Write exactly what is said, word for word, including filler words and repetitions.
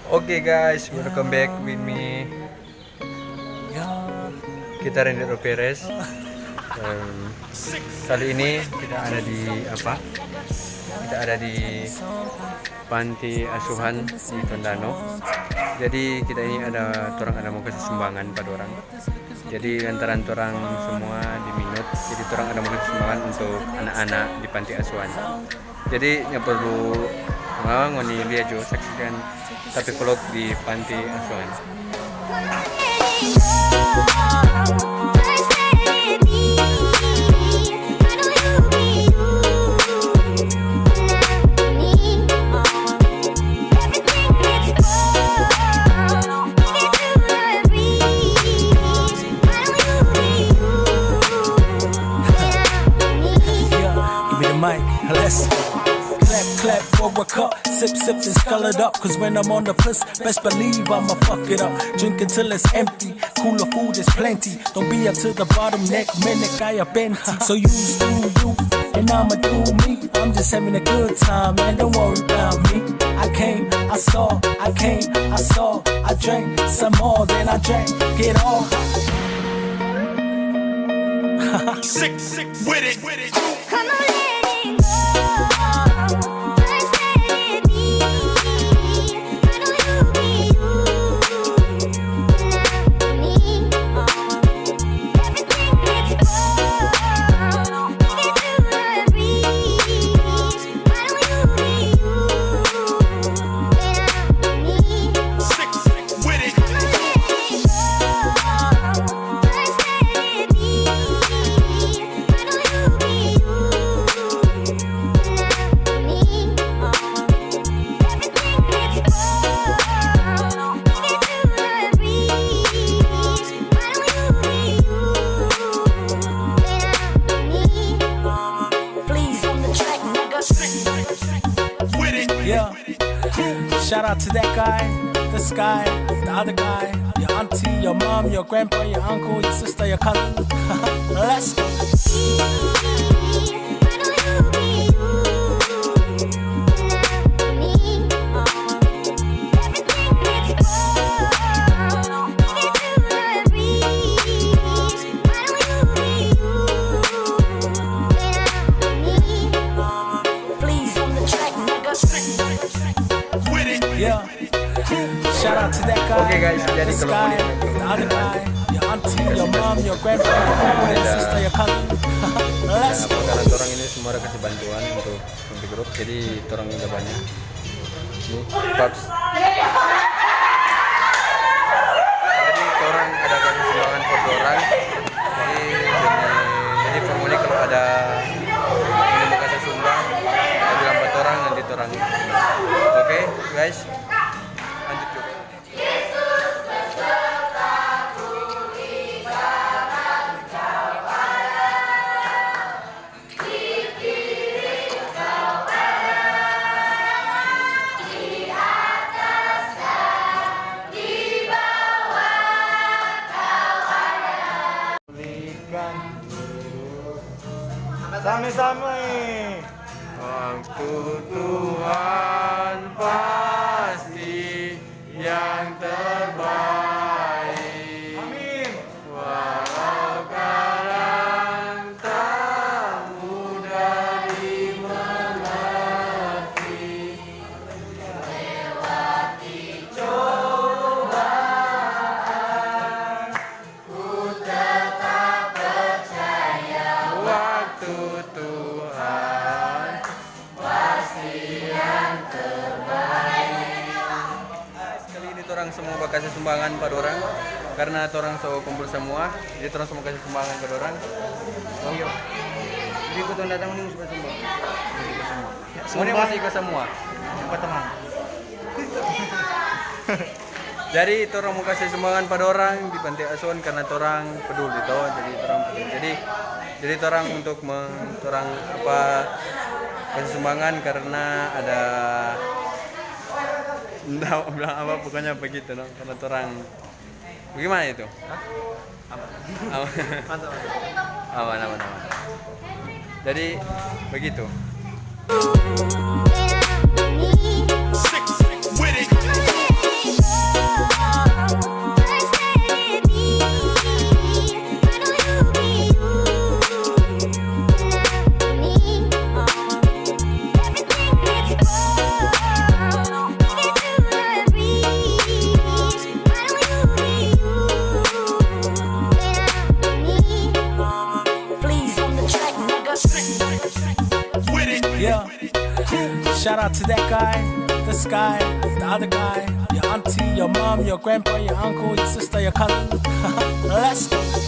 Oke guys, welcome back with me. Kita Randy Perez. Em, kali ini kita ada di apa? Kita ada di panti asuhan di Tondano. Jadi kita ini ada, torang ada mo kasi sumbangan pa dorang. Jadi lantaran torang semua di minut, jadi torang ada mo kasi sumbangan untuk anak-anak di panti asuhan. Jadi nyanda perlu, ah, ngoni lia jo, saksikan Tapi Vlog di panti asuhan. Yeah, give me the mic. Let's clap, clap for a cup. Sip, sip, and skull it up. Cause when I'm on the piss, best believe I'ma fuck it up. Drink until it's empty. Cooler food is plenty. Don't be up to the bottom neck, minute I a plenty. So you do you, and I'ma do me. I'm just having a good time, man. Don't worry about me. I came, I saw, I came, I saw. I drank some more, then I drank it all. Sick, sick with it, with it. Come on, let it go. Just let it be. I know you be you, not me. Everything gets cold. Give it to the breeze. I know you be you, not me. Sick, sick with it. Come on, let it go. Just let it be. I know you be you, not me. Everything gets cold. Give it to the breeze. I know you be you, not me. Fleas on the track, nigga. With it. Yeah. Shout out to that guy, this guy, the other guy, your auntie, your mom, your grandpa, your uncle, your sister, your cousin. Let's go. Fleas on the track, nigga. Yeah. Shout out to that guy, Oke, guys, jadi this kalau guy, mau di- the other guy, your auntie, your mom, your grandpa, your uncle, your sister, your cousin. Let's go. Karena orang ini semua ada kasih bantuan untuk untuk grup, jadi orang udah banyak. Ini Paps. Jadi orang ada kasih sumbangan for orang. Jadi jadi, jadi for ngoni kalau ada ini mau kasih sumbang, bilang buat orang nanti orang. Oke, guys. Lanjut juga. Sami-sami. Waktu Tuhan pasti yang terbaik. Amin. Walau kadang tak mudah dimengerti, lewati cobaan, ku tetap percaya waktu Tuhan pasti yang terbaik. Kali ini torang semua bakasi sumbangan pa dorang, karna torang so kumpul semua, jadi torang so mo kasi sumbangan pa dorang. Iyo. Jadi, iko tong datang ni mo sumbang. Semua ni masih iko semua. Empat teman. Jadi, torang mo kasi sumbangan pa dorang di panti asuhan karna torang peduli to. Jadi, torang peduli. Jadi, jadi torang untuk me-, torang apa, kasi sumbangan karna ada, nda bilang apa, pokoknya begitu, no. Karna torang, bagaimana itu? Aman. Aman. Aman, aman, aman. Jadi, begitu. Sick, sick with it. To that guy, this guy, the other guy, your auntie, your mom, your grandpa, your uncle, your sister, your cousin. Let's go.